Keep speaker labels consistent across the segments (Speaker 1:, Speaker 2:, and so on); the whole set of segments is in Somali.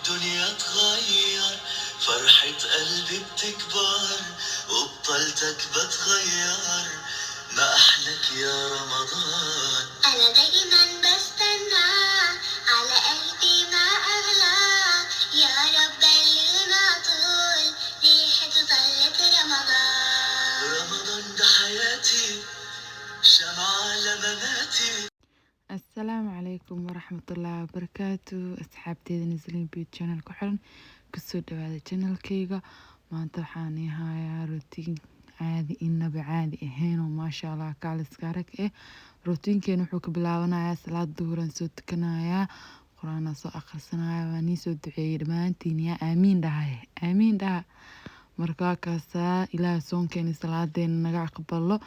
Speaker 1: الدنيا تغير، فرحة قلبي بتكبر وبطلتك بتغير. ما أحلك يا رمضان.
Speaker 2: أنا دايما بستنى، على قلبي ما أغلى. يا رب بلغنا طول ريحة ظلة رمضان.
Speaker 1: رمضان ده حياتي، شمعة لمماتي.
Speaker 3: Asalaamu calaykum waraxmatullaahi wabarakaatu. Asxaabteyda Naslin Beauty channel ku xiran, kusoo dhawaada channelkayga. Maanta waxaan ii hayaa routine caadi inaba caadi ahayn oo maasha Allah kaaliska arag eh. Routinekeena wuxuu ka bilaabanayaa salaad duhuran soo tukanayaa, qur-aanaa soo akhrisanaya, waa nii soo duceeyey dhammaantiin. Yaa aamiin dhahay, aamiin dhaha. Marka waa kaasaa, Ilaahay soonkeena salaadeena naga aqbalo,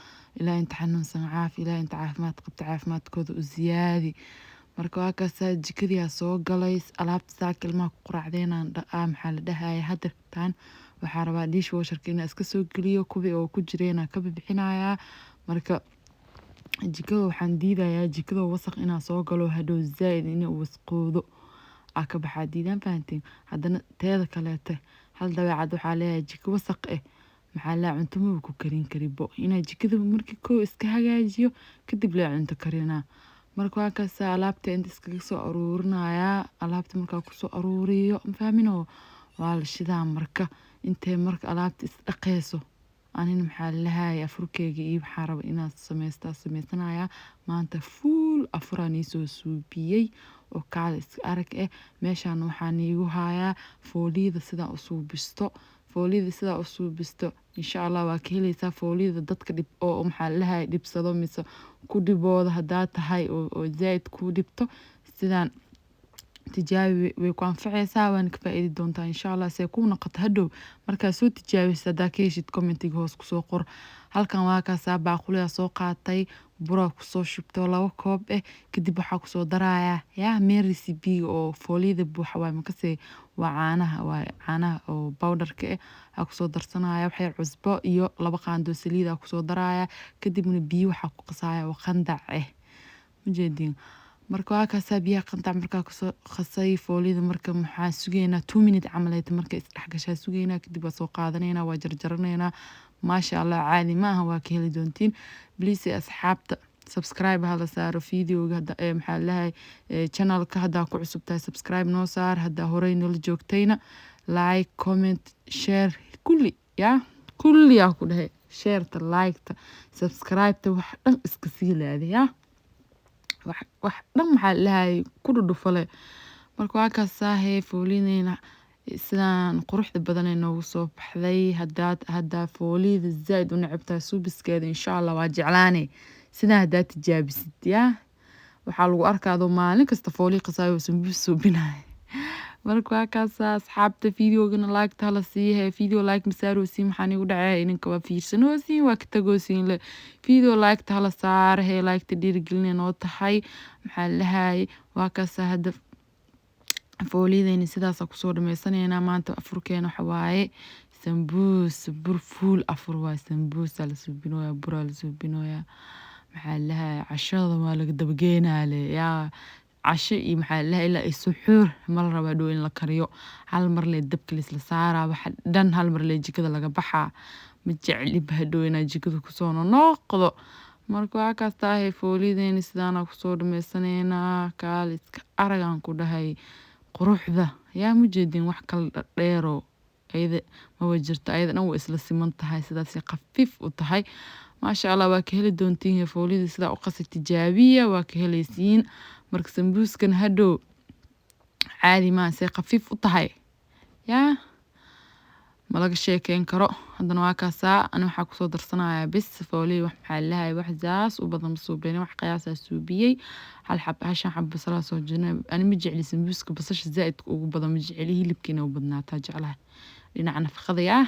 Speaker 3: Ilaah inta xanuunsan caafi, Ilaah inta caafimaad qabta caafimaadkooda u siyaadi. Marka waa kaasaa, jikadii soo galay, alaabta saaka ilmaha ku quraacdeenaan maxaa la dhahaya. Hadda taan waxaa rabaa dishwasherka inaan iska soo geliyo, kuwii oo ku jireenaa ka bixinayaa. Marka jikada waxaan diidayaa jikada wasaq inaan soo galo, hadhow zaaid inay wasaqoodo aa ka baxaa diidaan, fahanteen? Haddana teeda kaleete, hal dabeecad waxaa leeyahay: jiko wasaq eh maxaa laa cunto maba ku karin karibo. Inaa jikada markii koo iska hagaajiyo, kadib lee cunto karinaa. Marka waa kaasa, alaabta inta iskaga soo aruurinayaa. Alaabta markaa kusoo aruuriyo, mafahmino, waa la shidaa. Marka intay marka alaabta is dhaqeyso, anina maxaa lahayay afurkeyga iyo waxaa raba inaan sameystaa sameysanayaa. Maanta fuul afuraan iisoo suubiyey oo kaala iska arag eh. Meeshaan waxaan iigu hayaa fooliyada sidaa u suubisto. Fooliyada sidaa u suubisto, insha Allah waa ka heleysaa. Fooliyada dadka dhib oo maxaa lahayay dhibsado mise ku dhibooda haddaa tahay oo zaaid kuu dhibto, sidaan tijaabi, way ku anfaceysaa, waana ka faa'iidi doontaa insha Allah. See kuu noqoto hadhow markaa soo tijaabisa, haddaa ka heshid, commentiga hoos kusoo qor. Halkan waa kaasaa, baaquliyaa soo qaatay, buraa kusoo shubtay oo 2 koob eh. Kadib waxaa kusoo darayaa yaa main recipe oo fooliyada buuxa waay, makase waa caanaha, waa caanaha oo powderka eh aa kusoo darsanaya, wax yar cusbo iyo 2 qaando saliid aa kusoo daraya. Kadibna biyo waxaa ku qasaya oo qandac eh, majeediin? Marka waa kaasaa, biyaha qandac markaa kusoo qasay fooliyada. Marka maxaa sugeynaa? 2 minute camal ay marka isdhex gashaa sugeynaa. Kadib waa soo qaadanaynaa, waa jarjaranaynaa. Maasha Allah, caadi ma aha, waa ka heli doontiin. Please asxaabta, subscribe hala saaro videoga hadda ee maxaa lahay channelka. Haddaa ku cusub tahay, subscribe noo saar. Haddaa horey noola joogtayna, like, comment, share, kulli yaa kulli yaa ku dhahay. Shareta, liketa, subscribe-ta, wax dhan iska sii laada yaa wax dhan maxaa lahay ku dhudhufale. Marka waa kaasaahe, fooliyadeyna sidaan quruxda badan ee noogu soo baxday. Hadaad haddaa fooliyada zaaid u necebtahay suubiskeeda, insha Allah waa jeclaane sidaa haddaa tijaabisid. Yaa waxaa lagu arkaa adoo maalin kasta fooliya qasaayo oo sambuus suubinayo. Marka waa kaasaa asxaabta, videogana like hala siihe. Video like masaarosiin, maxaan igu dhacay? Idinka waa fiirsanosiin, waa ka tagoosiin le. Video like hala saarahe, like dhiirigelinay noo tahay. Maxaa lahayay, waa kaasaa, hadda fooliyadeyni sidaasa kusoo dhameysanaynaa. Maanta afurkeena waxa waaye sambuus, bur fuul afur waaye. Sambuusaa la suubinoyaa, buraa la suubinoyaa. Maxaa lahayay, cashada waa laga dabageenaa le yaa casho iyo maxaa lahay ilaa iyo suxuur. Ma la rabaa dhow in la kariyo, hal mar lee dabka laisla saaraa, waxa dhan hal mar lee jikada laga baxaa. Ma jecli hadhow inaa jikada kusoo nonoqdo. Marka waa kaas taahay, fooliyadeeni sidaana kusoo dhameysanaynaa. Kaal iska aragaan ku dhahay quruxda yaa mujeedin, wax kala dhadheero ayada maba jirto, ayada dhan way isla siman tahay, sidaasay khafiif u tahay. Maasha Allah, waa ka heli doontiin fooliyada sidaa u qasa, tijaabiya, waa ka helaysiin. Marka sambuuskan hadhow caadi maa, say khafiif u tahay yaa ma laga sheekeyn karo. Haddana waa kaasaa, ani waxaa kusoo darsanayaa bis fooliya. Wax maxaa lahay, wax saas u badan ma suubinin, wax qiyaasaa suubiyey. Hal xab, hashan xab basalaa soo jirnay. Ani ma jecli sambuuska basasha zaaidka ugu badan, ma jecli, hilibka inay u badnaataa jeclahay dhinaca nafaqada yaa.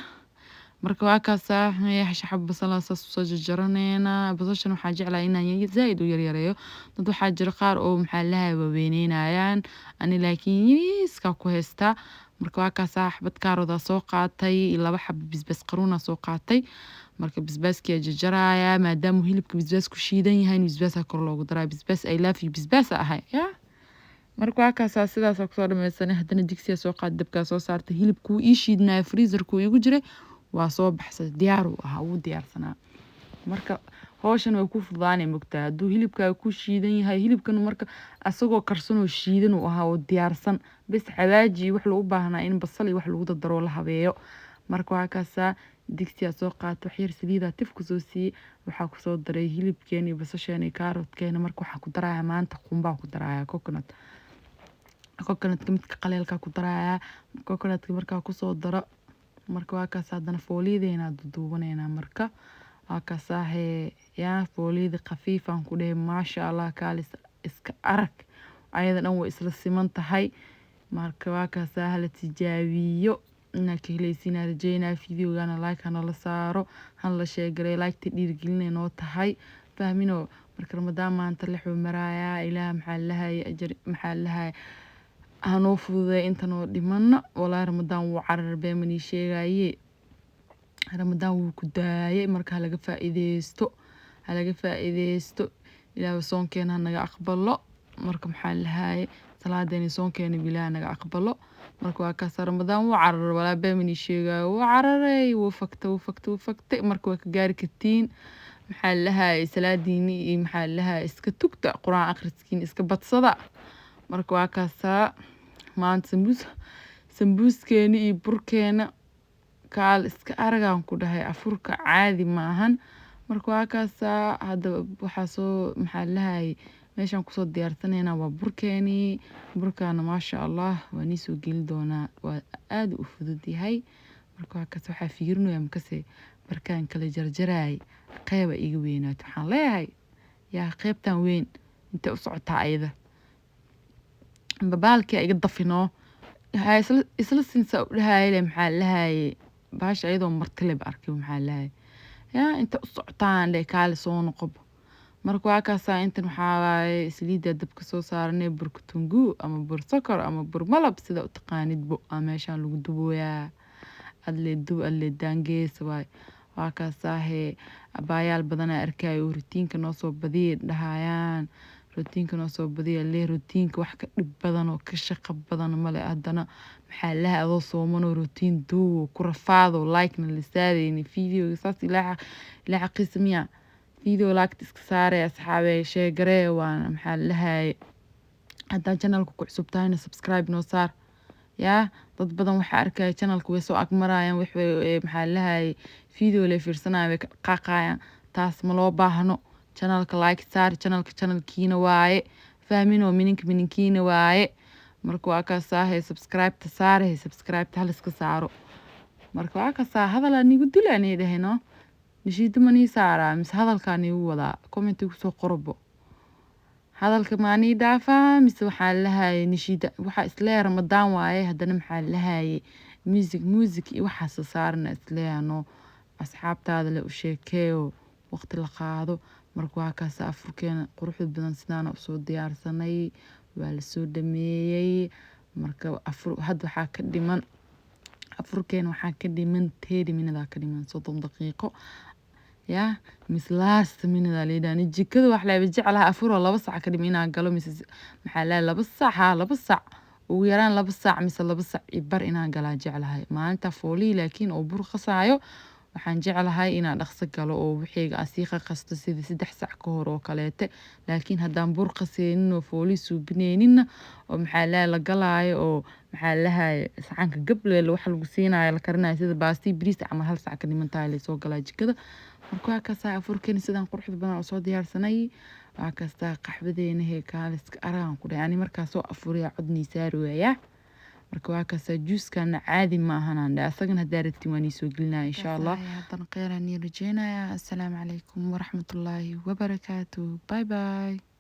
Speaker 3: Marka waa kaasaa, hasha xab basalaa saas usoo jarjaraneynaa. Basashan waxaa jeclahay inaan zaaid u yaryareeyo. Dad waxaa jira qaar oo maxaa lahay waaweyneynaayaan, ani laakiin yariiskaa ku haystaa. Marka waa kaasaa, xabad kaaroodaa soo qaatay, 2 xabo basbaas qaruunaa soo qaatay. Marka basbaaskiyaa jarjarayaa, maadaama hilibka basbaas ku shiidan yahay, basbaasaa kor loogu daraa. Basbaas, I love you, basbaas ahay yaa. Marka waa kaasaa, sidaasaa kusoo dhamaysanay. Haddana digsiga soo qaad, dabkaa soo saartay, hilibkuu ii shiidnaayo, freezerkuu iigu jiray, waa soo baxsaday, diyaar uu ahaa, wuu diyaarsanaa. Marka hawshan way ku fududaanay, mogtahay, hadduu hilibkaaga ku shiidan yahay. Hilibkan marka asagoo karsanoo shiidan uu ahaa oo diyaarsan, bes xawaaji iyo wax lagu baahnaa in basal iyo wax lagu dardaro la habeeyo. Marka waa kaasaa, digsiyaa soo qaata, wax yar saliidaa tif kusoo siiyey, waxaa kusoo daray hilibkeena iyo basasheena iyo kaaroodkeena. Marka waxaa ku darayaa maanta qumbaa ku darayaa, coconut, coconutka midka qaleelka ku darayaa. Coconutka markaa kusoo daro, marka waa kaas, haddana fooliyadeena duduubanaynaa. Marka waa kaasaahe, yaa fooliyada khafiifaan ku dhehe, maasha Allah, kaalis iska arag, ayada dhan way isla siman tahay. Marka waa kaasaa, hala tijaabiyo, inaa ka helaysiinaa rajeynaa. Videogana like hanala saaro, hana la share gareeyo, like-ta dhiirigelinay noo tahay, fahmino. Marka Ramadaan maanta lixuu maraayaa. Ilaah maxaa lahayay ajar, maxaa lahayay, hanoo fududeey inta noo dhimano. Walaahi Ramadaan wuu carar, beemanii sheegaye, Ramadaan wuu ku daayay. Marka halaga faa'iideysto, halaga faa'iideysto. Ilaah soonkeena hanaga aqbalo. Marka maxaa lahaye, salaadeena, soonkeena bilaah naga aqbalo. Marka waa kaasa, Ramadaan wuu carar, walaa beemanii sheegayo, wuu cararay, wuu fagtay, wuu fagtay, wuu fagtay. Marka waa ka gaari kartiin, maxaa lahaye, salaadiini iyo maxaa lahaye, iska tugta, Qur-aan akhriskiin iska badsada. Marka waa kaasaa, maanta sambuus, sambuuskeena iyo burkeena kaal iska aragaan ku dhahay, afurka caadi maahan. Marka waa kaasaa, hadda waxaa soo maxaa lahaye, meeshaan kusoo diyaarsanaynaa waa burkeenii. Burkaana maasha Allah waa nii soo geli doonaa, waa aada u fudud yahay. Marka waa kaas, waxaa fiirinaya makase markaan kala jarjaraay, qeyba iga weynaato, waxaan leeyahay yaa qeybtan weyn intay u socotaa, ayada babaalkii iga dafinoo ha isla sinsa u dhahayle, maxaa lahaye, bahasha ayadoo martile ba arkay, maxaa lahaye, yaa inta u socotaan dhe, kaali soo noqobo. Marka waa kaasaa, intan waxaa waaye saliidda dabka soo saaranay, burka tungu ama bur sokor ama bur malab, sida u taqaanidbo, aa meeshaan lagu dubooyaa, adlee dub, adlee daangees waay. Waa kaasaahe, abaayaal badanaa arkaayo oo routine-ka noo soo badiya dhahayaan, routine-ka noo soo badiya lee. Routine-ka wax ka dhib badan oo ka shaqo badan male. Haddana maxaa laha, adoo soomanoo routine duubo ku rafaado, like-na la saareyni videoga, saas ilaa ilaa xaqiisa miya. Video like-ta iska saaraya asxaabe, share garee, waana maxaa lahaye, haddaa channelka ku cusub tahayna subscribe noo saar. Yaa dad badan waxaa arkaya channelka way soo agmarayaan, wax maxaa lahaye, video lay fiirsanayaan, way ka dhaqaaqayaan. Taas ma loo baahno. Channelka like saar, channelka channelkiina waaye, fahminoo, mininka mininkiina waaye. Marka waa kaasaahe, subscribe-ta saarahe, subscribe-ta haliska saaro. Marka waa kaasaa, hadalaa niigu dilaa nii dhaheno, nashiido ma nii saaraa mise hadalkaa niigu wadaa? Commenti kusoo qorbo, hadalka maa nii dhaafaa mise waxaa lahaye nashiida? Waxaa isleeyahay Ramadaan waaye, haddana maxaa lahaye, music, music iyo waxaasa saarana isleeyano, asxaabtaada le u sheekeeyo, waqti la qaado. Marka waa kaasa, afurkeena quruxda badan sidaana usoo diyaarsanay, waa lasoo dhameeyey. Marka afur hadda waxaa ka dhiman afurkeena, waxaa ka dhiman 30 minute ka dhiman, 30 daqiiqo yaa mise last minute aa layidhaha. Jikada wax laaba jeclaha afuroo 2 sac ka dhiman inaan galo, mise maxaa lahay, 2 sac, haa, 2 sac ugu yaraan, 2 saac mise 2 saac iyo bar inaan galaa jeclahay maalinta foolihii. Laakiin oo bur qasaayo waxaan jeclahay inaan dhaqso galo oo wixiyga aan sii qaqasto sida 3 sac ka hor oo kaleete. Laakiin haddaan bur qaseynin oo foolihii suubineyninna oo maxaa lahay la galaayo oo maxaa lahay saxanka gableel wax lagu siinayo la karinayo sida baasti, bariis camal, 1 sac ka dhiman tahay lasoo galaa jikada. Marka waa kasaa, afurkeeni sidaan quruxda badan oo soo diyaarsanay. Waa kastaa, qaxwadeena hee, kaaliska aragan ku dhahay, ani markaa soo afuriya codnii saari waayaa. Marka waa kaasaa, juuskana caadi ma ahanaan dhe, asagana haddaa rabtiin waan iisoo gelinaya insha Allah. Haddana kheyr aan ii rajeynayaa. Assalaamu calaykum waraxmatullaahi wabarakaatu. Bye bye.